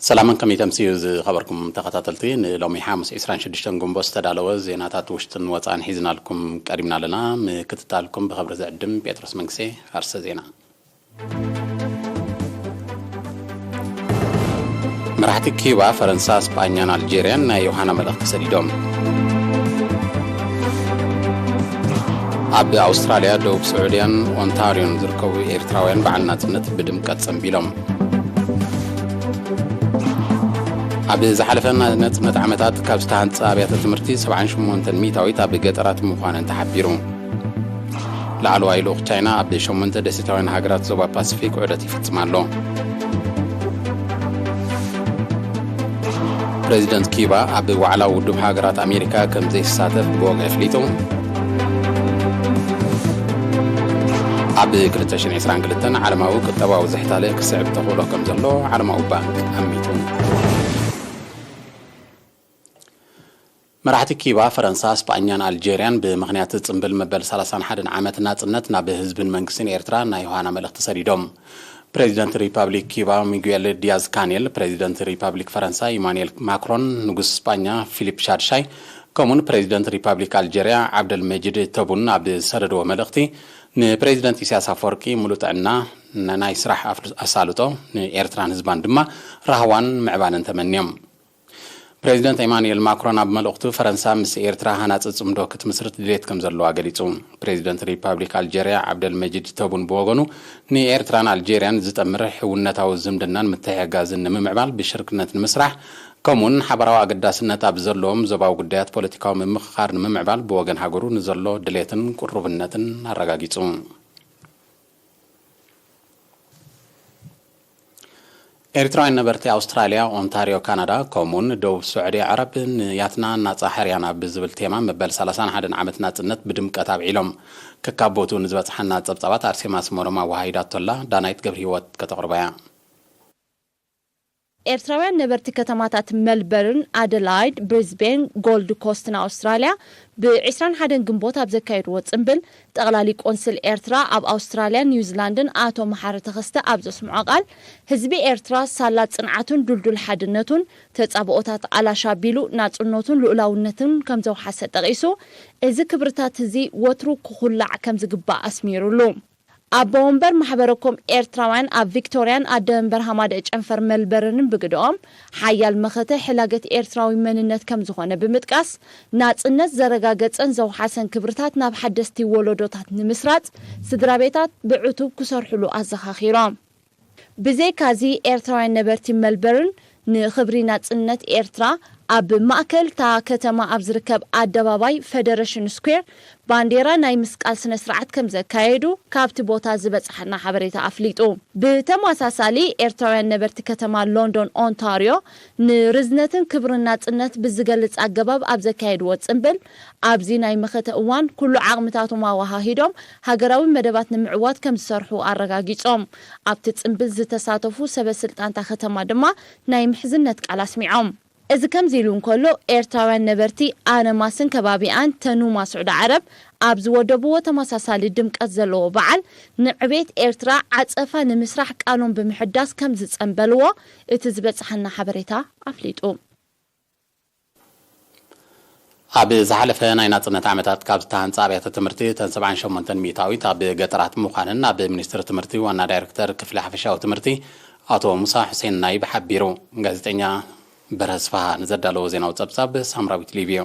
ሰላምን ከመይ ተምስዩ ዝኸበርኩም ተኸታተልቲ፣ ንሎሚ ሓሙስ ዕስራን ሽዱሽተን ግንቦት ዝተዳለወ ዜናታት ውሽጥን ወፃእን ሒዝናልኩም ቀሪብና ኣለና። ምክትታልኩም ብኽብሪ ዝዕድም ጴጥሮስ መንግሴ። ኣርሰ ዜና። መራሕቲ ኪዩባ፣ ፈረንሳ፣ ስጳኛን ኣልጄርያን ናይ ዮሃና መልእኽቲ ሰዲዶም። ኣብ ኣውስትራልያ፣ ደቡብ ስዑድያን ኦንታርዮን ዝርከቡ ኤርትራውያን በዓል ናጽነት ብድምቀት ጸንቢሎም። ኣብ ዝሓለፈ ናጽነት ዓመታት ካብ ዝተሃንጸ ኣብያተ ትምህርቲ ሰብዓን ሸሞንተን ሚእታዊት ኣብ ገጠራት ምዃነን ተሓቢሩ። ላዕለዋይ ልኡኽ ቻይና ኣብ ሸሞንተ ደሴታውያን ሃገራት ዞባ ፓሲፊክ ዑደት ይፍጽም ኣሎ። ፕሬዚደንት ኪዩባ ኣብ ዋዕላ ውድብ ሃገራት ኣሜሪካ ከም ዘይሳተፍ ብወግዒ ኣፍሊጡ። ኣብ ክልተ ሽሕን ዕስራን ክልተን ዓለማዊ ቁጠባዊ ዝሕታለ ክስዕብ ተኽእሎ ከም ዘሎ ዓለማዊ ባንክ ኣሚቱ። መራሕቲ ኪዩባ፣ ፈረንሳ፣ ስጳኛን ኣልጄርያን ብምኽንያት ጽምብል መበል ሰላሳን ሓደን ዓመት ናጽነት ናብ ህዝብን መንግስትን ኤርትራ ናይ ዮሃና መልእኽቲ ሰዲዶም። ፕሬዚደንት ሪፓብሊክ ኪዩባ ሚጉኤል ዲያዝ ካኔል፣ ፕሬዚደንት ሪፓብሊክ ፈረንሳ ኢማኑኤል ማክሮን፣ ንጉስ ስጳኛ ፊሊፕ ሻድሻይ፣ ከምኡውን ፕሬዚደንት ሪፓብሊክ ኣልጄርያ ዓብደል መጂድ ተቡን ኣብ ዝሰደድዎ መልእኽቲ፣ ንፕሬዚደንት ኢሳያስ ኣፈወርቂ ሙሉእ ጥዕና፣ ንናይ ስራሕ ኣፍል-፣ ኣሳልጦ፣ ንኤርትራን ህዝባን ድማ ራህዋን ምዕባለን ተመንዮም። ፕሬዚደንት ኢማኑኤል ማክሮን ኣብ መልእኽቱ፣ ፈረንሳ ምስ ኤርትራ ሃናጺ ጽምዶ ክትምስርት ድሌት ከም ዘለዋ ገሊጹ። ፕሬዚደንት ሪፓብሊክ ኣልጄርያ ዓብደል መጂድ ተቡን ብወገኑ፣ ንኤርትራን ኣልጄርያን ዝጠምር ሕውነታዊ ዝምድናን ምትሕግጋዝን ንምምዕባል ብሽርክነት ንምስራሕ፣ ከምኡውን ሓባራዊ ኣገዳስነት ኣብ ዘለዎም ዞባዊ ጉዳያት ፖለቲካዊ ምምኽኻር ንምምዕባል ብወገን ሃገሩ ንዘሎ ድሌትን ቅሩብነትን ኣረጋጊጹ። ኤርትራውያን ነበርቲ ኣውስትራልያ፣ ኦንታርዮ ካናዳ፣ ከምኡውን ደቡብ ስዑዲ ዓረብ ንያትና ናጻ ሕርያን ኣብ ዝብል ቴማ መበል ሰላሳን ሓደን ዓመት ናጽነት ብድምቀት ኣብዒሎም። ከካብ ቦትኡ ንዝበጽሓና ጸብጻባት ኣርሴማ ኣስመሮም ኣወሃሂዳቶላ፣ ዳናይት ገብረሂወት ከተቕርቦ እያ። ኤርትራውያን ነበርቲ ከተማታት መልበርን፣ ኣደላይድ፣ ብሪዝቤን፣ ጎልድ ኮስትን ኣውስትራልያ ብ ዕስራን ሓደን ግንቦት ኣብ ዘካየድዎ ጽምብል፣ ጠቕላሊ ቆንስል ኤርትራ ኣብ ኣውስትራልያን ኒውዚላንድን ኣቶ መሓሪ ተኸስተ ኣብ ዘስምዖ ቃል፣ ህዝቢ ኤርትራ ሳላ ጽንዓቱን ድልዱል ሓድነቱን፣ ተጻብኦታት ኣላሽ ኣቢሉ ናጽነቱን ልኡላውነትን ከም ዘውሓሰ ጠቒሱ፣ እዚ ክብርታት እዚ ወትሩ ክኹላዕ ከም ዝግባእ ኣስሚሩሉ። ኣቦ ወንበር ማሕበረ ኮም ኤርትራውያን ኣብ ቪክቶርያን ኣደ መንበር ሃማደኤ ጨንፈር መልበርንን ብግደኦም፣ ሓያል መኸተ ሕላገት ኤርትራዊ መንነት ከም ዝኾነ ብምጥቃስ፣ ናጽነት ዘረጋገጸን ዘውሓሰን ክብርታት ናብ ሓደስቲ ወለዶታት ንምስራጽ ስድራቤታት ብዕቱብ ክሰርሑሉ ኣዘኻኺሮም። ብዘይካዚ፣ ኤርትራውያን ነበርቲ መልበርን ንኽብሪ ናጽነት ኤርትራ ኣብ ማእከል እታ ከተማ ኣብ ዝርከብ ኣደባባይ ፈደረሽን ስኩዌር ባንዴራ ናይ ምስቃል ስነ ስርዓት ከም ዘካየዱ ካብቲ ቦታ ዝበጽሓና ሓበሬታ ኣፍሊጡ። ብተመሳሳሊ፣ ኤርትራውያን ነበርቲ ከተማ ሎንዶን ኦንታርዮ ንርዝነትን ክብርን ናጽነት ብዝገልጽ ኣገባብ ኣብ ዘካየድዎ ጽምብል፣ ኣብዚ ናይ መኸተ እዋን ኩሉ ዓቕምታቶም ኣወሃሂዶም ሃገራዊ መደባት ንምዕዋት ከም ዝሰርሑ ኣረጋጊጾም። ኣብቲ ጽምብል ዝተሳተፉ ሰበ ስልጣንታ ከተማ ድማ ናይ ምሕዝነት ቃል ኣስሚዖም። እዚ ከምዚ ኢሉ እንከሎ፣ ኤርትራውያን ነበርቲ ኣነማስን ከባቢኣን፣ ተኑማ ስዑዲ ዓረብ፣ ኣብ ዝወደብዎ ተመሳሳሊ ድምቀት ዘለዎ በዓል፣ ንዕቤት ኤርትራ ዓጸፋ ንምስራሕ ቃሎም ብምሕዳስ ከም ዝጸንበልዎ እቲ ዝበጽሓና ሓበሬታ ኣፍሊጡ። ኣብ ዝሓለፈ ናይ ናጽነት ዓመታት ካብ ዝተሃንጻ ኣብያተ ትምህርቲ፣ እተን ሰብዓን ሸሞንተን ሚእታዊት ኣብ ገጠራት ምዃነን ኣብ ሚኒስትሪ ትምህርቲ ዋና ዳይሬክተር ክፍሊ ሓፈሻዊ ትምህርቲ ኣቶ ሙሳ ሑሴን ናይብ ሓቢሩ። ጋዜጠኛ በርሀ ስፍሃ ንዘዳለዎ ዜናዊ ጸብጻብ ሳምራዊት ሊብዮ።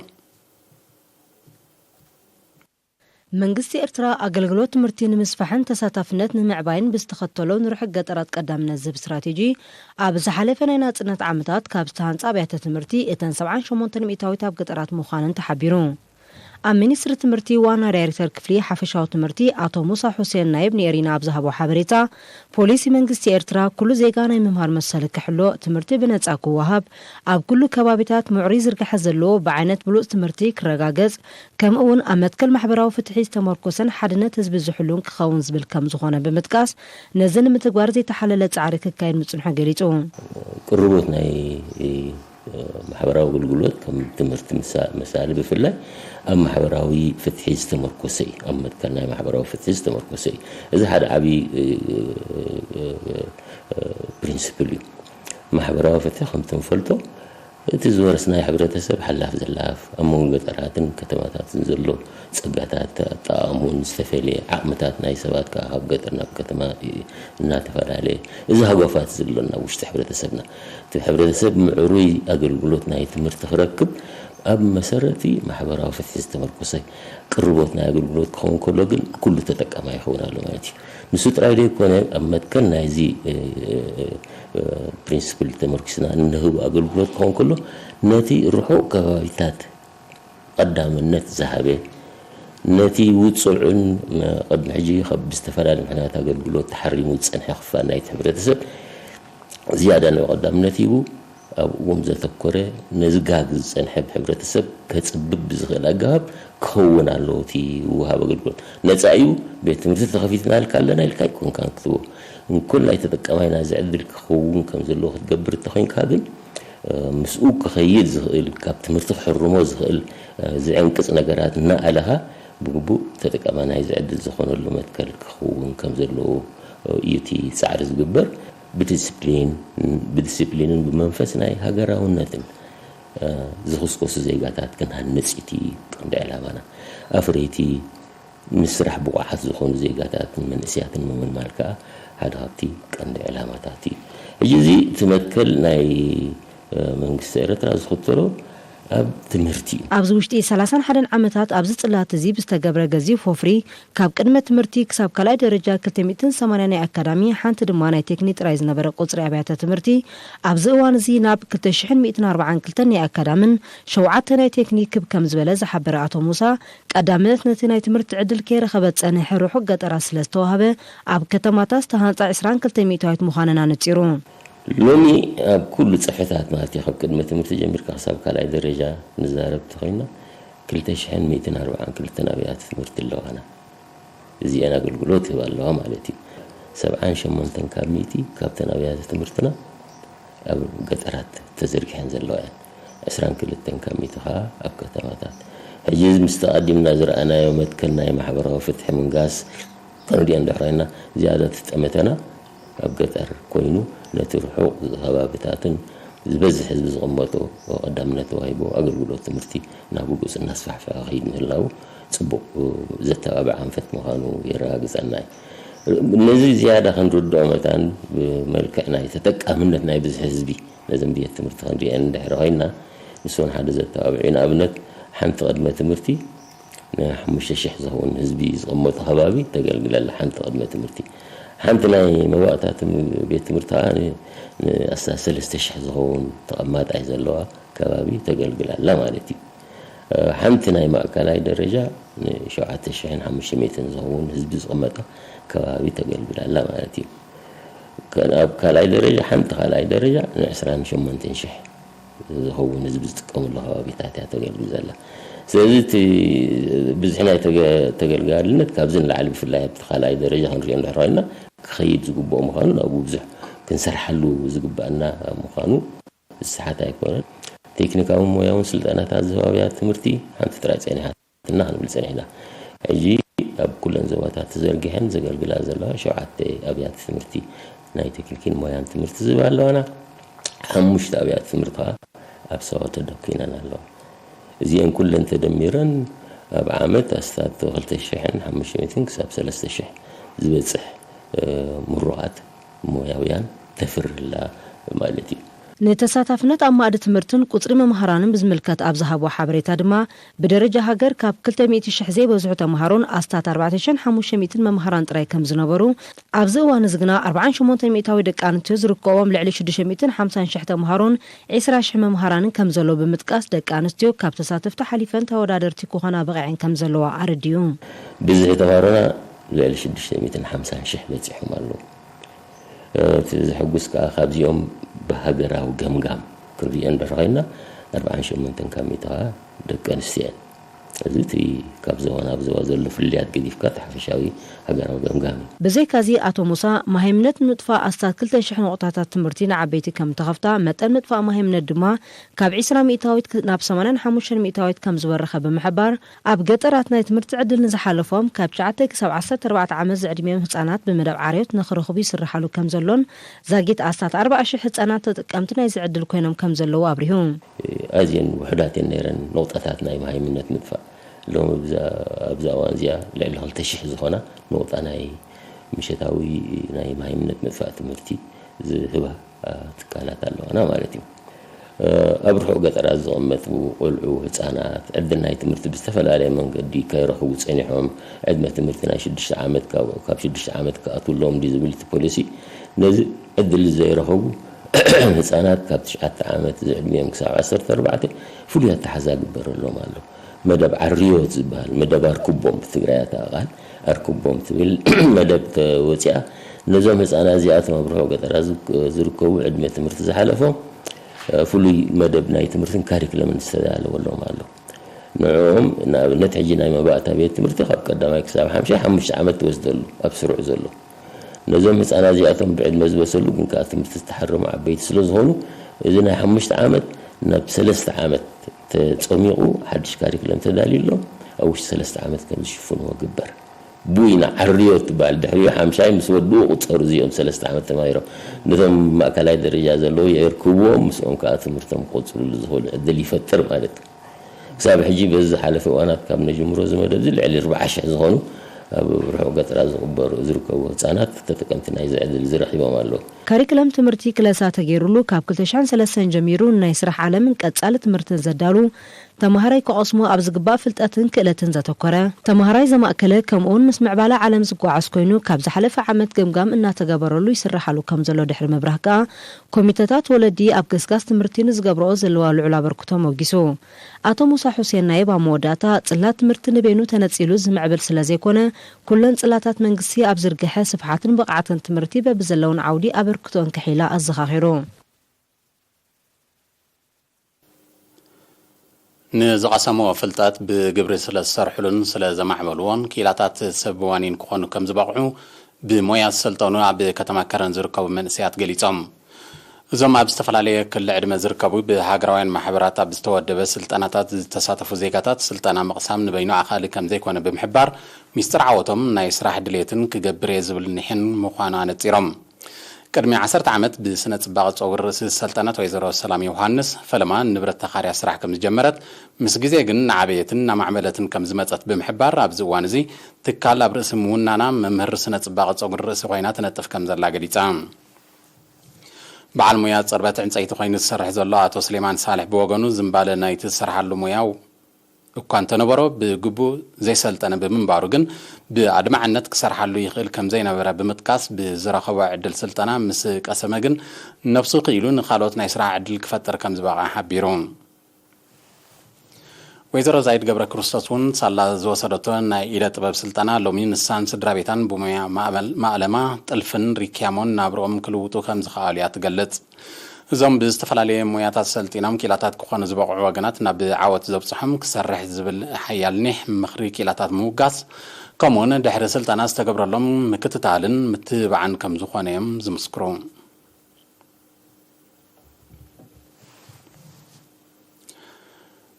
መንግስቲ ኤርትራ ኣገልግሎት ትምህርቲ ንምስፋሕን ተሳታፍነት ንምዕባይን ብዝተኸተሎ ንርሑቕ ገጠራት ቀዳምነት ዝህብ ስትራቴጂ፣ ኣብ ዝሓለፈ ናይ ናጽነት ዓመታት ካብ ዝተሃንጻ ኣብያተ ትምህርቲ እተን ሰብዓን ሸሞንተን ሚእታዊት ኣብ ገጠራት ምዃነን ተሓቢሩ። ኣብ ሚኒስትሪ ትምህርቲ ዋና ዳይሬክተር ክፍሊ ሓፈሻዊ ትምህርቲ ኣቶ ሙሳ ሑሴን ናይብ ንኤሪና ኣብ ዝሃቦ ሓበሬታ፣ ፖሊሲ መንግስቲ ኤርትራ ኩሉ ዜጋ ናይ ምምሃር መሰል ክሕሎ፣ ትምህርቲ ብነጻ ክወሃብ፣ ኣብ ኩሉ ከባቢታት ምዕሩይ ዝርግሐ ዘለዎ ብዓይነት ብሉጽ ትምህርቲ ክረጋገጽ፣ ከምኡ እውን ኣብ መትከል ማሕበራዊ ፍትሒ ዝተመርኮሰን ሓድነት ህዝቢ ዝሕሉን ክኸውን ዝብል ከም ዝኾነ ብምጥቃስ፣ ነዚ ንምትግባር ዘይተሓለለ ጻዕሪ ክካየድ ምጽንሑ ገሊጹ። ቅርቦት ናይ ማሕበራዊ ኣገልግሎት ከም ትምህርቲ ምሳ-፣ መሳሊ ብፍላይ ኣብ ማሕበራዊ ፍትሒ ዝተመርኮሰ እዩ። ኣብ መትከል ናይ ማሕበራዊ ፍትሒ ዝተመርኮሰ እዩ። እዚ ሓደ ዓብዪ ፕሪንስፕል እዩ። ማሕበራዊ ፍትሒ ከምቲ ንፈልጦ እቲ ዝወረስናዮ ሕብረተሰብ ሓላፍ ዘላፍ ኣብ መንጎ ገጠራትን ከተማታትን ዘሎ ጸጋታት ኣጠቓቕምኡን ዝተፈለየ ዓቕምታት ናይ ሰባት ከኣ ካብ ገጠር ናብ ከተማ እናተፈላለየ እዚ ሃጓፋት ዘሎና ውሽጢ ሕብረተሰብና እቲ ሕብረተሰብ ምዕሩይ ኣገልግሎት ናይ ትምህርቲ ክረክብ ኣብ መሰረቲ ማሕበራዊ ፍትሒ ዝተመርኮሰ ቅርቦት ናይ ኣገልግሎት ክኸውን ከሎ ግን ኩሉ ተጠቃማይ ይኸውን ኣሎ ማለት እዩ። ንሱ ጥራይ ዘይኮነ ኣብ መትከል ናይዚ ፕሪንስፕል ተመርኪስና እንህቡ ኣገልግሎት ክኸውን ከሎ ነቲ ርሑቕ ከባቢታት ቀዳምነት ዝሃበ ነቲ ውጹዕን ቅድሚ ሕጂ ካብ ብዝተፈላለዩ ምክንያት ኣገልግሎት ተሓሪሙ ዝጸንሐ ክፋል ናይቲ ሕብረተሰብ ዝያዳ ንዕኡ ቀዳምነት ሂቡ ኣብኡም ዘተኮረ ነዚ ጋግ ዝጸንሐ ሕብረተሰብ ከጽብብ ብዝኽእል ኣገባብ ክኸውን ኣለዎ እቲ ውሃብ ኣገልግሎት ነጻ እዩ ቤት ትምህርቲ ተኸፊትና ኢልካ ኣለና ኢልካ ኣይኮንካን ክትቦ እንኮላይ ተጠቀማይና እዚ ዕድል ክኸውን ከም ዘለዎ ክትገብር እንተኾይንካ ግን ምስኡ ክኸይድ ዝኽእል ካብ ትምህርቲ ክሕርሞ ዝኽእል ዝዕንቅጽ ነገራት እናኣለኻ ብግቡእ ተጠቀማ ናይዚ ዕድል ዝኾነሉ መትከል ክኸውን ከም ዘለዎ እዩ እቲ ጻዕሪ ዝግበር። ብዲስፕሊን ብዲስፕሊንን ብመንፈስ ናይ ሃገራውነትን ዝኽስከሱ ዜጋታት ክንሃንጽ እቲ ቀንዲ ዕላማና። ኣፍረይቲ ንስራሕ ብቑዓት ዝኾኑ ዜጋታትን መንእስያትን ምምልማል ከኣ ሓደ ካብቲ ቀንዲ ዕላማታት እዩ። ሕጂ እዚ እቲ መትከል ናይ መንግስቲ ኤርትራ ዝኽተሎ ኣብ ትምህርቲ እዩ። ኣብዚ ውሽጢ ሰላሳን ሓደን ዓመታት ኣብዚ ጽላት እዚ ብዝተገብረ ገዚፍ ወፍሪ ካብ ቅድመ ትምህርቲ ክሳብ ካልኣይ ደረጃ ክልተ ሚእትን ሰማንያን ናይ ኣካዳሚ ሓንቲ ድማ ናይ ቴክኒክ ጥራይ ዝነበረ ቁጽሪ ኣብያተ ትምህርቲ ኣብዚ እዋን እዚ ናብ ክልተ ሽሕን ሚእትን ኣርባዓን ክልተን ናይ ኣካዳምን ሸውዓተ ናይ ቴክኒክ ክብ ከም ዝበለ ዝሓበረ ኣቶ ሙሳ ቀዳምነት ነቲ ናይ ትምህርቲ ዕድል ከይረኸበ ዝጸንሐ ርሑቕ ገጠራት ስለ ዝተዋህበ ኣብ ከተማታት ዝተሃንጻ ዕስራን ክልተ ሚእታዊት ምዃነን ኣነጺሩ። ሎሚ ኣብ ኩሉ ጽፍሕታት ማለት እዩ ካብ ቅድመ ትምህርቲ ጀሚርካ ክሳብ ካልኣይ ደረጃ ንዛረብ ተኾይና ክልተ ሽሕን ሚእትን ኣርባዓን ክልተን ኣብያተ ትምህርቲ ኣለዋና። እዚአን ኣገልግሎት ይህባ ኣለዋ ማለት እዩ። ሰብዓን ሸሞንተን ካብ ሚእቲ ካብተን ኣብያተ ትምህርትና ኣብ ገጠራት ተዘርጊሐን ዘለዋ እየን። ዕስራን ክልተን ካብ ሚእቲ ከዓ ኣብ ከተማታት። ሕጂ እዚ ምስ ተቐዲምና ዝረኣናዮ መትከል ናይ ማሕበራዊ ፍትሒ ምንጋስ ክንሪኦ እንድሕር ኮይና ዝያዳ እቲ ጠመተና ኣብ ገጠር ኮይኑ ነቲ ርሑቕ ከባብታትን ዝበዝሕ ህዝቢ ዝቕመጦ ቀዳምነት ተዋሂቦ ኣገልግሎት ትምህርቲ ናብ ግጉጽ እናስፋሕፈሐ ክኸይድ ምህላው ጽቡቕ ዘተባብዕ ኣንፈት ምዃኑ የረጋግጸልና እዩ። ነዚ ዝያዳ ክንርድኦ መታን ብመልክዕ ናይ ተጠቃምነት ናይ ብዝሒ ህዝቢ ነዘን ቤት ትምህርቲ ክንሪአን እንድሕር ኮይንና ንሱ እውን ሓደ ዘተባብዕ እዩ። ንኣብነት ሓንቲ ቅድመ ትምህርቲ ንሓሙሽተ ሽሕ ዝኸውን ህዝቢ ዝቕመጡ ከባቢ ተገልግል ኣላ ሓንቲ ቅድመ ትምህርቲ። ሓንቲ ናይ መዋእታ ትም- ቤት ትምህርቲ ከዓ ን- ንኣስታት ሰለስተ ሽሕ ዝኸውን ተቐማጣይ ዘለዋ ከባቢ ተገልግል ኣላ ማለት እዩ። ሓንቲ ናይ ማእከላይ ደረጃ ንሸውዓተ ሽሕን ሓሙሽተ ሚእትን ዝኸውን ህዝቢ ዝቕመጣ ከባቢ ተገልግል ኣላ ማለት እዩ። ከ- ኣብ ካልኣይ ደረጃ ሓንቲ ካልኣይ ደረጃ ንዕስራን ሸሞንተን ሽሕ ዝኸውን ህዝቢ ዝጥቀመሉ ከባቢታት እያ ተገልግል ዘላ። ስለዚ እቲ ብዝሒ ናይ ተገ- ተገልጋልነት ካብዚ ንላዕሊ ብፍላይ ኣብቲ ካልኣይ ደረጃ ክንሪኦ እንድሕር ኮይንና ክኸይድ ዝግብኦ ምዃኑ ናብኡ ብዙሕ ክንሰርሓሉ ዝግባኣና ምዃኑ ዝሰሓት ኣይኮነን። ቴክኒካውን ሞያውን ስልጠናታት ዝህባ ኣብያተ ትምህርቲ ሓንቲ ጥራይ ጸኒሓትና ክንብል ጸኒሕና። ሕጂ ኣብ ኩለን ዞባታት ተዘርጊሐን ዘገልግላ ዘለዋ ሸውዓተ ኣብያተ ትምህርቲ ናይ ቴክኒክን ሞያን ትምህርቲ ዝህባ ኣለዋና። ሓሙሽተ ኣብያተ ትምህርቲ ከዓ ኣብ ሰዋ ተደኲነን ኣለዋ። እዚአን ኩለን ተደሚረን ኣብ ዓመት ኣስታት ክልተ ሽሕን ሓሙሽተ ሚእትን ክሳብ ሰለስተ ሽሕ ዝበጽሕ ምሩቓት ሞያውያን ተፍሪ ኣላ ማለት እዩ። ንተሳታፍነት ኣብ ማእዲ ትምህርትን ቁጽሪ መምሃራንን ብዝምልከት ኣብ ዝሃብዎ ሓበሬታ ድማ ብደረጃ ሃገር ካብ ክልተ ሚእቲ ሽሕ ዘይበዝሑ ተምሃሮን ኣስታት ኣርባዕተ ሽሕን ሓሙሽተ ሚእትን መምሃራን ጥራይ ከም ዝነበሩ ኣብዚ እዋን እዚ ግና ኣርብዓን ሸሞንተ ሚእታዊ ደቂ ኣንስትዮ ዝርከቦም ልዕሊ ሽዱሽተ ሚእትን ሓምሳን ሽሕ ተምሃሮን ዒስራ ሽሕ መምሃራንን ከም ዘለዉ ብምጥቃስ ደቂ ኣንስትዮ ካብ ተሳተፍቲ ሓሊፈን ተወዳደርቲ ክኾና በቒዐን ከም ዘለዋ ኣረዲኡ። ብዝሒ ተምሃሮና ልዕሊ ሽዱሽተ ሚእትን ሓምሳን ሽሕ በጺሖም ኣለዉ። እቲ ዘሐጉስ ከኣ ካብዚኦም ብሃገራዊ ገምጋም ክንሪኦ እንድሕር ኮይንና ኣርብዓን ሸሞንተን ካብ ሚእቲ ከኣ ደቂ ኣንስትዮ እየን። እዚ እቲ ካብ ዞባ ናብ ዞባ ዘሎ ፍልልያት ገዲፍካ እቲ ሓፈሻዊ ሃገራዊ ገምጋም እዩ። ብዘይካዚ ኣቶ ሙሳ፣ መሃይምነት ንምጥፋእ ኣስታት ክልተ ሽሕ ነቑጣታት ትምህርቲ ንዓበይቲ ከም እተኸፍታ፣ መጠን ምጥፋእ መሃይምነት ድማ ካብ ዕስራ ሚእታዊት ናብ ሰማንያን ሓሙሽተን ሚእታዊት ከም ዝበረኸ ብምሕባር፣ ኣብ ገጠራት ናይ ትምህርቲ ዕድል ንዝሓለፎም ካብ ትሽዓተ ክሳብ ዓሰርተ ኣርባዕተ ዓመት ዝዕድሚኦም ህጻናት ብመደብ ዓርዮት ንኽረኽቡ ይስርሓሉ ከም ዘሎን፣ ዛጊት ኣስታት ኣርባዓ ሽሕ ህጻናት ተጠቀምቲ ናይዚ ዕድል ኮይኖም ከም ዘለዉ ኣብሪሁ። ኣዝየን ውሑዳት እየን ነይረን ነቑጣታት ናይ መሃይምነት ምጥፋእ። ሎም ኣብዛ እዋን እዚኣ ልዕሊ ክልተ ሽሕ ዝኾና ነቑጣ ናይ ምሸታዊ ናይ መሃይምነት ምጥፋእ ትምህርቲ ዝህባ ትካላት ኣለዋና ማለት እዩ። ኣብ ርሑቕ ገጠራት ዝቕመጡ ቆልዑ፣ ህፃናት ዕድል ናይ ትምህርቲ ብዝተፈላለየ መንገዲ ከይረኽቡ ፀኒሖም፣ ዕድመ ትምህርቲ ናይ ሽዱሽተ ዓመት ካብ ሽዱሽተ ዓመት ክኣትውሎም ድዩ ዝብል እቲ ፖሊሲ፣ ነዚ ዕድል ዘይረኸቡ ህፃናት ካብ ትሽዓተ ዓመት ዝዕድሚኦም ክሳብ ዓሰርተ ኣርባዕተ ፍሉይ ኣተሓዛ ግበረሎም ኣሎ። መደብ ዓርዮት ዝበሃል፣ መደብ ኣርክቦም ብትግራይ ኣታ ቃል ኣርክቦም ትብል መደብ ተወፂኣ። ነዞም ህፃናት እዚኣቶም ኣብ ርሑቕ ገጠራት ዝርከቡ ዕድመ ትምህርቲ ዝሓለፎም ፍሉይ መደብ ናይ ትምህርትን ካሪክለምን ዝተዳለወሎም ኣሎ። ንዕኦም ንኣብነት ሕጂ ናይ መባእታ ቤት ትምህርቲ ካብ ቀዳማይ ክሳብ ሓምሻይ ሓሙሽተ ዓመት ትወስደሉ ኣብ ስሩዕ ዘሎ። ነዞም ህፃናት እዚኣቶም ብዕድመ ዝበሰሉ ግን ከዓ ትምህርቲ ዝተሓረሙ ዓበይቲ ስለ ዝኾኑ፣ እዚ ናይ ሓሙሽተ ዓመት ናብ ሰለስተ ዓመት ተፀሚቑ ሓድሽ ካሪክለም ተዳልዩሎም ኣብ ውሽጢ ሰለስተ ዓመት ከም ዝሽፍንዎ ግበር። ቡይና ዓርዮ ትበሃል ድሕሪኡ ሓምሻይ ምስ ወድኡ ቁፀሩ እዚኦም ሰለስተ ዓመት ተማሂሮም። ነቶም ማእከላይ ደረጃ ዘለዉ የርክብዎም፣ ምስኦም ከዓ ትምህርቶም ክቕፅሉሉ ዝኽእሉ ዕድል ይፈጥር ማለት እዩ። ክሳብ ሕጂ በዚ ዝሓለፈ እዋናት ካብ ነጅምሮ እዚ መደብ እዚ ልዕሊ ኣርባዓ ሽሕ ዝኾኑ ኣብ ርሑቕ ገጠራት ዝቕበሩ ዝርከቡ ህፃናት ተጠቀምቲ ናይዚ ዕድል እዚ ረኺቦም ኣለዉ። ካሪክለም ትምህርቲ ክለሳ ተገይሩሉ ካብ ክልተ ሽሕን ሰለስተን ጀሚሩ ንናይ ስራሕ ዓለምን ቀጻሊ ትምህርትን ዘዳሉ፣ ተማሃራይ ክቐስሞ ኣብ ዝግባእ ፍልጠትን ክእለትን ዘተኮረ፣ ተማሃራይ ዘማእከለ ከምኡውን ምስ ምዕባለ ዓለም ዝጓዓዝ ኮይኑ ካብ ዝሓለፈ ዓመት ገምጋም እናተገበረሉ ይስርሓሉ ከም ዘሎ ድሕሪ ምብራህ ከኣ ኮሚተታት ወለዲ ኣብ ገስጋስ ትምህርቲ ንዝገብርኦ ዘለዋ ልዑል ኣበርክቶ ሞጊሱ። ኣቶ ሙሳ ሑሴን ናይብ ኣብ መወዳእታ ጽላት ትምህርቲ ንበይኑ ተነጺሉ ዝምዕብል ስለ ዘይኮነ ኩለን ጽላታት መንግስቲ ኣብ ዝርግሐ ስፍሓትን ብቕዓትን ትምህርቲ በብዘለውን ዓውዲ ኣበርክቶን ከሒላ ኣዘኻኺሩ። ንዝቐሰምዎ ፍልጠት ብግብሪ ስለ ዝሰርሕሉን ስለ ዘማዕበልዎን ክኢላታት ሰብ ዋኒን ክኾኑ ከም ዝበቕዑ ብሞያ ዝሰልጠኑ ኣብ ከተማ ከረን ዝርከቡ መንእሰያት ገሊጾም። እዞም ኣብ ዝተፈላለየ ክሊ ዕድመ ዝርከቡ ብሃገራውያን ማሕበራት ኣብ ዝተወደበ ስልጠናታት ዝተሳተፉ ዜጋታት ስልጠና ምቕሳም ንበይኑ ኣኻሊ ከም ዘይኮነ ብምሕባር ሚስጥር ዓወቶም ናይ ስራሕ ድሌትን ክገብር እየ ዝብል ኒሕን ምዃኑ ኣነጺሮም። ቅድሚ ዓሰርተ ዓመት ብስነ ጽባቐ ጸጉሪ ርእሲ ዝሰልጠነት ወይዘሮ ሰላም ዮሃንስ ፈለማ ንብረት ተኻርያ ስራሕ ከም ዝጀመረት፣ ምስ ግዜ ግን እናዓበየትን እናማዕበለትን ከም ዝመጸት ብምሕባር ኣብዚ እዋን እዚ ትካል ኣብ ርእሲ ምውናና መምህር ስነ ጽባቐ ጸጉሪ ርእሲ ኮይና ትነጥፍ ከም ዘላ ገሊጻ። በዓል ሞያ ጽርበት ዕንጸይቲ ኮይኑ ዝሰርሕ ዘሎ ኣቶ ስሌማን ሳልሕ ብወገኑ ዝምባለ ናይቲ ዝሰርሓሉ ሞያ እኳ እንተነበሮ ብግቡእ ዘይሰልጠነ ብምንባሩ ግን ብኣድማዕነት ክሰርሓሉ ይኽእል ከም ዘይነበረ ብምጥቃስ ብዝረኸቦ ዕድል ስልጠና ምስ ቀሰመ ግን ነብሱ ክኢሉ ንኻልኦት ናይ ስራሕ ዕድል ክፈጥር ከም ዝበቕዐ ሓቢሩ። ወይዘሮ ዛይድ ገብረ ክርስቶስ እውን ሳላ ዝወሰደቶ ናይ ኢደ ጥበብ ስልጠና ሎሚ ንሳን ስድራ ቤታን ብሞያ ማእመል- ማእለማ ጥልፍን ሪክያሞን ናብርኦም ክልውጡ ከም ዝኸኣሉ እያ ትገልጽ። እዞም ብዝተፈላለየ ሞያታት ሰልጢኖም ኪላታት ክኾኑ ዝበቕዑ ወገናት ናብ ዓወት ዘብጽሖም ክሰርሕ ዝብል ሓያል ኒሕ ምኽሪ ኪላታት ምውጋስ ከምኡውን ድሕሪ ስልጠና ዝተገብረሎም ምክትታልን ምትብባዕን ከም ዝኾነ እዮም ዝምስክሩ።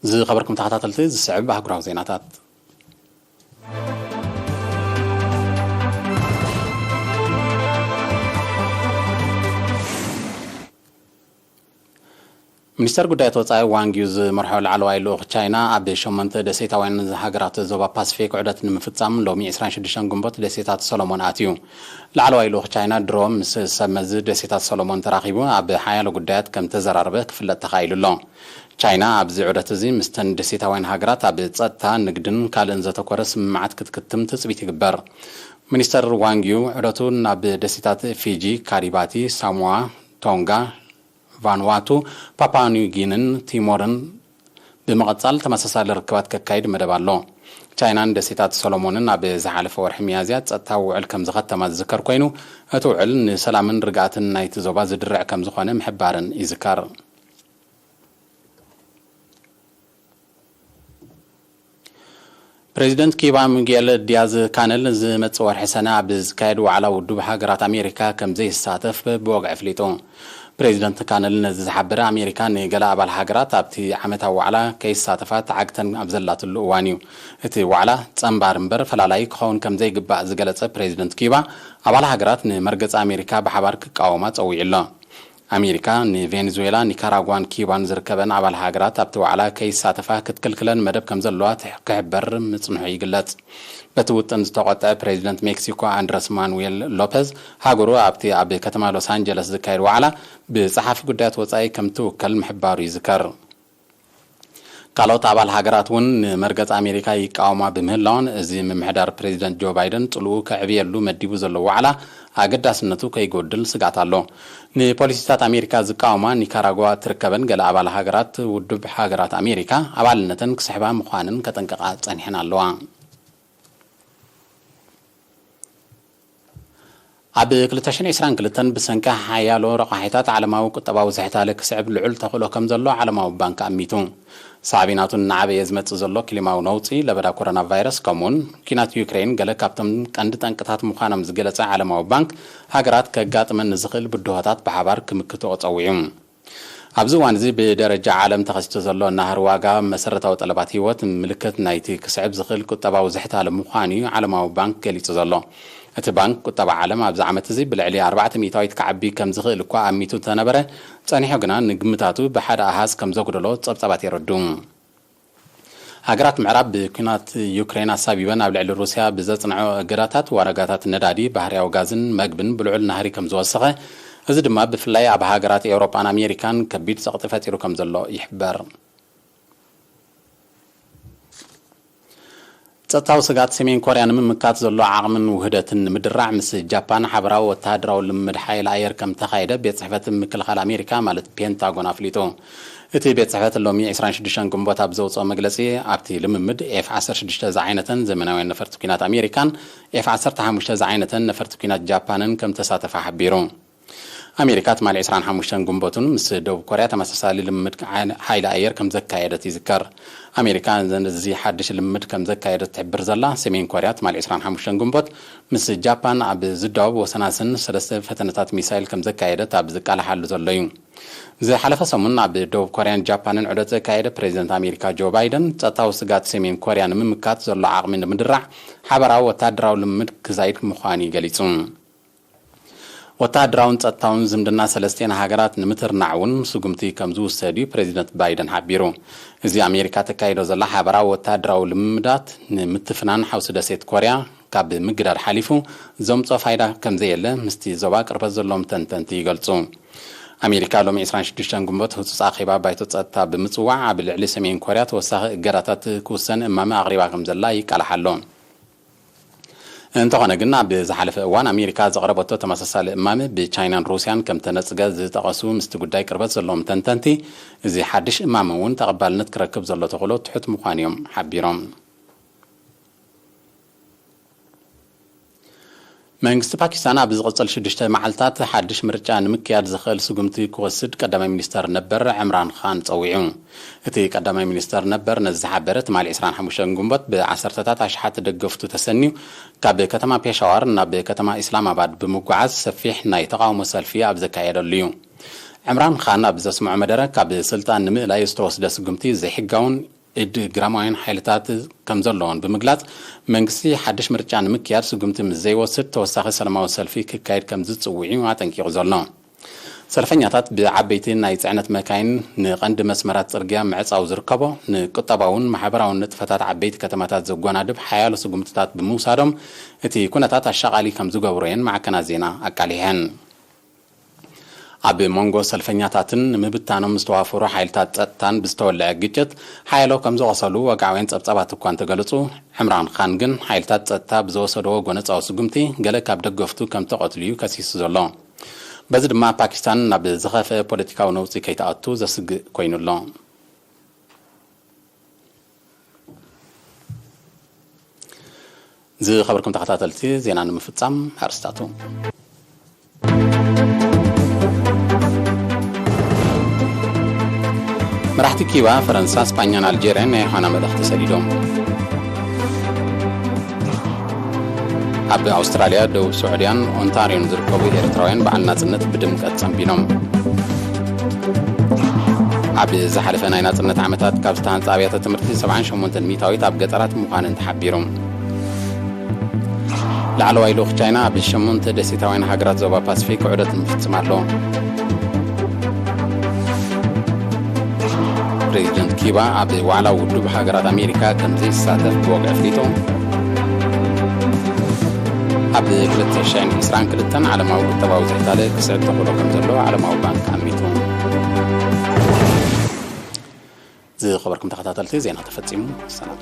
ዝኸበርኩም ተኸታተልቲ ዝስዕብ ኣህጉራዊ ዜናታት። ሚኒስተር ጉዳያት ወጻኢ ዋንግ ዩ ዝመርሖ ላዕለዋይ ልኡኽ ቻይና ኣብ ሸሞንተ ደሴታውያን ሃገራት ዞባ ፓሲፊክ ዑደት ንምፍጻም ሎሚ ዕስራን ሽዱሽተን ግንቦት ደሴታት ሰሎሞን ኣትዩ። ላዕለዋይ ልኡኽ ቻይና ድሮ ምስ ሰብ መዚ ደሴታት ሰሎሞን ተራኺቡ ኣብ ሓያሎ ጉዳያት ከም ተዘራረበ ክፍለጥ ተኻኢሉ ኣሎ። ቻይና ኣብዚ ዑደት እዚ ምስተን ደሴታውያን ሃገራት ኣብ ጸጥታ፣ ንግድን ካልእን ዘተኮረ ስምምዓት ክትክትም ትጽቢት ይግበር። ሚኒስተር ዋንግ ዩ ዑደቱ ናብ ደሴታት ፊጂ፣ ካሪባቲ፣ ሳሞዋ፣ ቶንጋ፣ ቫንዋቱ፣ ፓፓ ኒው ጊንን ቲሞርን ብምቕጻል ተመሳሳሊ ርክባት ከካይድ መደብ ኣሎ። ቻይናን ደሴታት ሰሎሞንን ኣብ ዝሓለፈ ወርሒ ሚያዝያ ጸጥታዊ ውዕል ከም ዝኸተማ ዝዝከር ኮይኑ፣ እቲ ውዕል ንሰላምን ርግኣትን ናይቲ ዞባ ዝድርዕ ከም ዝኾነ ምሕባረን ይዝከር። ፕሬዚደንት ኪባ ሚጌል ዲያዝ ካነል ዝመጽእ ወርሒ ሰነ ኣብ ዝካየድ ዋዕላ ውድብ ሃገራት ኣሜሪካ ከም ዘይሳተፍ ብወግዒ ኣፍሊጡ። ፕሬዚደንት ካነል ነዚ ዝሓበረ፣ ኣሜሪካ ንገለ ኣባል ሃገራት ኣብቲ ዓመታዊ ዋዕላ ከይሳተፋ ተዓግተን ኣብ ዘላትሉ እዋን እዩ። እቲ ዋዕላ ጸንባር እምበር ፈላላይ ክኸውን ከም ዘይግባእ ዝገለጸ ፕሬዚደንት ኪባ፣ ኣባል ሃገራት ንመርገጺ ኣሜሪካ ብሓባር ክቃወማ ጸዊዑ ኣሎ። ኣሜሪካ ንቬኔዙዌላ፣ ኒካራጓን ኪባን ዝርከበን ኣባል ሃገራት ኣብቲ ዋዕላ ከይሳተፋ ክትክልክለን መደብ ከም ዘለዋ ትሕ- ክሕበር ምጽንሑ ይግለጽ። በቲ ውጥን ዝተቖጥዐ ፕሬዚደንት ሜክሲኮ ኣንድረስ ማኑዌል ሎፐዝ፣ ሃገሩ ኣብቲ ኣብ ከተማ ሎስ ኣንጀለስ ዝካየድ ዋዕላ ብጸሓፊ ጉዳያት ወጻኢ ከም ትውከል ምሕባሩ ይዝከር። ካልኦት ኣባል ሃገራት እውን ንመርገጽ ኣሜሪካ ይቃወማ ብምህላውን፣ እዚ ምምሕዳር ፕሬዚደንት ጆ ባይደን ጽልኡ ከዕብየሉ መዲቡ ዘሎ ዋዕላ ኣገዳስነቱ ከይጎድል ስግኣት ኣሎ። ንፖሊሲታት ኣሜሪካ ዝቃወማ ኒካራጓ ትርከበን፣ ገለ ኣባል ሃገራት ውድብ ሃገራት ኣሜሪካ ኣባልነተን ክስሕባ ምዃነን ከጠንቅቓ ጸኒሐን ኣለዋ። ኣብ ክልተ ሽሕን ዕስራን ክልተን ብሰንኪ ሓያሎ ረቋሒታት ዓለማዊ ቁጠባዊ ዝሕታለ ክስዕብ ልዑል ተኽእሎ ከም ዘሎ ዓለማዊ ባንክ ኣሚቱ። ሳዕቤናቱ እናዓበየ ዝመጽእ ዘሎ ክሊማዊ ነውጺ፣ ለበዳ ኮሮና ቫይረስ፣ ከምኡውን ኲናት ዩክሬን ገለ ካብቶም ቀንዲ ጠንቅታት ምዃኖም ዝገለጸ ዓለማዊ ባንክ፣ ሃገራት ከጋጥመን ንዝኽእል ብድሆታት ብሓባር ክምክትኦ ጸዊዑ። ኣብዚ እዋን እዚ ብደረጃ ዓለም ተኸሲቱ ዘሎ ናህሪ ዋጋ መሰረታዊ ጠለባት ህይወት ምልክት ናይቲ ክስዕብ ዝኽእል ቁጠባዊ ዝሕታለ ምዃኑ እዩ ዓለማዊ ባንክ ገሊጹ ዘሎ። እቲ ባንክ ቁጠባ ዓለም ኣብዚ ዓመት እዚ ብልዕሊ ኣርባዕተ ሚእታዊት ክዓቢ ከም ዝኽእል እኳ ኣሚቱ እንተነበረ፣ ጸኒሑ ግና ንግምታቱ ብሓደ ኣሃዝ ከም ዘጉደሎ ጸብጻባት የረድኡ። ሃገራት ምዕራብ ብኲናት ዩክሬን ኣሳቢበን ኣብ ልዕሊ ሩስያ ብዘጽንዖ እገዳታት ዋጋታት ነዳዲ፣ ባህርያዊ ጋዝን መግብን ብልዑል ናህሪ ከም ዝወሰኸ፣ እዚ ድማ ብፍላይ ኣብ ሃገራት ኤውሮጳን ኣሜሪካን ከቢድ ጸቕጢ ፈጢሩ ከም ዘሎ ይሕበር። ጸጥታዊ ስግኣት ሰሜን ኮርያ ንምምካት ዘሎ ዓቕምን ውህደትን ንምድራዕ ምስ ጃፓን ሓበራዊ ወተሃደራዊ ልምምድ ሓይሊ ኣየር ከም ተኻየደ ቤት ጽሕፈት ምክልኻል ኣሜሪካ ማለት ፔንታጎን ኣፍሊጡ። እቲ ቤት ጽሕፈት ሎሚ ዕስራን ሽዱሽተን ግንቦት ኣብ ዘውጽኦ መግለጺ፣ ኣብቲ ልምምድ ኤፍ ዓሰርተ ሽዱሽተ ዝዓይነተን ዘመናውያን ነፈርቲ ኲናት ኣሜሪካን ኤፍ ዓሰርተ ሓሙሽተ ዝዓይነተን ነፈርቲ ኲናት ጃፓንን ከም ተሳተፋ ሓቢሩ። ኣሜሪካ ትማሊ ዕስራን ሓሙሽተን ግንቦትን ምስ ደቡብ ኮርያ ተመሳሳሊ ልምምድ ሓይሊ ኣየር ከም ዘካየደት ይዝከር። ኣሜሪካ ነዚ ሓድሽ ልምምድ ከም ዘካየደት ትሕብር ዘላ ሰሜን ኮርያ፣ ትማሊ ዕስራን ሓሙሽተን ግንቦት ምስ ጃፓን ኣብ ዝዳወብ ወሰናስን ሰለስተ ፈተነታት ሚሳይል ከም ዘካየደት ኣብ ዝቃላሓሉ ዘሎ እዩ። ዝሓለፈ ሰሙን ኣብ ደቡብ ኮርያን ጃፓንን ዑደት ዘካየደ ፕሬዚደንት ኣሜሪካ ጆ ባይደን፣ ጸጥታዊ ስጋት ሰሜን ኮርያ ንምምካት ዘሎ ዓቕሚ ንምድራዕ ሓበራዊ ወታደራዊ ልምምድ ክዛይድ ምዃኑ እዩ ገሊጹ። ወተሃደራውን ጸጥታውን ዝምድና ሰለስቲኤን ሃገራት ንምትርናዕ እውን ስጉምቲ ከም ዝውሰድ እዩ ፕሬዚደንት ባይደን ሓቢሩ። እዚ ኣሜሪካ ተካይዶ ዘላ ሓበራዊ ወተሃደራዊ ልምምዳት ንምትፍናን ሓውሲ ደሴት ኮርያ ካብ ምግዳድ ሓሊፉ ዘምጾ ፋይዳ ከም ዘየለ ምስቲ ዞባ ቅርበት ዘለዎም ተንተንቲ ይገልጹ። ኣሜሪካ ሎሚ ዕስራን ሽዱሽተን ግንቦት ህጹጽ ኣኼባ ባይቶ ጸጥታ ብምጽዋዕ ኣብ ልዕሊ ሰሜን ኮርያ ተወሳኺ እገዳታት ክውሰን እማመ ኣቕሪባ ከም ዘላ ይቃላሕ ኣሎ። እንተኾነ ግን ኣብ ዝሓለፈ እዋን ኣሜሪካ ዘቕረበቶ ተመሳሳሊ እማመ ብቻይናን ሩስያን ከም ተነጽገ ዝጠቐሱ ምስቲ ጉዳይ ቅርበት ዘለዎም ተንተንቲ፣ እዚ ሓድሽ እማመ እውን ተቐባልነት ክረክብ ዘሎ ተኽእሎ ትሑት ምዃኑ እዮም ሓቢሮም። መንግስቲ ፓኪስታን ኣብ ዝቕጽል ሽዱሽተ መዓልታት ሓድሽ ምርጫ ንምክያድ ዝኽእል ስጉምቲ ክወስድ ቀዳማይ ሚኒስተር ነበር ዕምራን ኻን ጸዊዑ። እቲ ቀዳማይ ሚኒስተር ነበር ነዚ ዝሓበረ ትማሊ ዕስራን ሓሙሽተን ግንቦት ብዓሰርተታት ኣሽሓት ደገፍቱ ተሰንዩ ካብ ከተማ ፔሻዋር ናብ ከተማ ኢስላማባድ ብምጓዓዝ ሰፊሕ ናይ ተቓውሞ ሰልፊ ኣብ ዘካየደሉ እዩ። ዕምራን ኻን ኣብ ዘስምዖ መደረ፣ ካብ ስልጣን ንምእላይ ዝተወስደ ስጉምቲ ዘይሕጋውን ኢድ ግራማውያን ሓይልታት ከም ዘለዎን ብምግላጽ፣ መንግስቲ ሓድሽ ምርጫ ንምክያድ ስጉምቲ ምስ ዘይወስድ ተወሳኺ ሰላማዊ ሰልፊ ክካየድ ከም ዝጽውዕ እዩ ኣጠንቂቑ ዘሎ። ሰልፈኛታት ብዓበይቲ ናይ ጽዕነት መካይን ንቐንዲ መስመራት ጽርግያ ምዕጻው ዝርከቦ፣ ንቁጠባውን ማሕበራውን ንጥፈታት ዓበይቲ ከተማታት ዘጓናድብ ሓያሎ ስጉምትታት ብምውሳዶም፣ እቲ ኩነታት ኣሻቓሊ ከም ዝገብሮ እየን ማዕከናት ዜና ኣቃሊሐን። ኣብ መንጎ ሰልፈኛታትን ንምብታኖም ዝተዋፈሩ ሓይልታት ጸጥታን ብዝተወልዐ ግጭት ሓያሎ ከም ዝቖሰሉ ወግዓውያን ጸብጻባት እኳ እንተገለጹ፣ ዕምራን ኻን ግን ሓይልታት ጸጥታ ብዝወሰድዎ ጎነጻዊ ስጉምቲ ገለ ካብ ደገፍቱ ከም ተቐትሉ እዩ ከሲሱ ዘሎ። በዚ ድማ ፓኪስታን ናብ ዝኸፍአ ፖለቲካዊ ነውጺ ከይትኣቱ ዘስግእ ኮይኑ ኣሎ። ዝኸበርኩም ተኸታተልቲ፣ ዜና ንምፍጻም ኣርእስታቱ። መራሕቲ ኪባ፣ ፈረንሳ፣ ስጳኛን ኣልጀርያን ናይ ዮሃና መልእኽቲ ሰዲዶም። ኣብ ኣውስትራልያ፣ ደቡብ ስዑድያን ኦንታርዮን ዝርከቡ ኤርትራውያን በዓል ናጽነት ብድምቀት ጸንቢሎም። ኣብ ዝሓለፈ ናይ ናጽነት ዓመታት ካብ ዝተሃንጻ ኣብያተ ትምህርቲ ሰብዓን ሸሞንተን ሚእታዊት ኣብ ገጠራት ምዃነን ተሓቢሩ። ላዕለዋይ ልኡኽ ቻይና ኣብ ሸሞንተ ደሴታውያን ሃገራት ዞባ ፓሲፊክ ዑደት ምፍጽም ኣሎ። ፕሬዚደንት ኪባ ኣብ ዋዕላ ውድብ ሃገራት ኣሜሪካ ከም ዘይሳተፍ ብወግዒ ኣፍሊጡ። ኣብ ክልተ ሽሕን ዕስራን ክልተን ዓለማዊ ቁጠባዊ ዝሕታለ ክስዕብ ተኽእሎ ከም ዘሎ ዓለማዊ ባንክ ኣሚቱ። ዝኸበርኩም ተኸታተልቲ፣ ዜና ተፈጺሙ። ሰላም።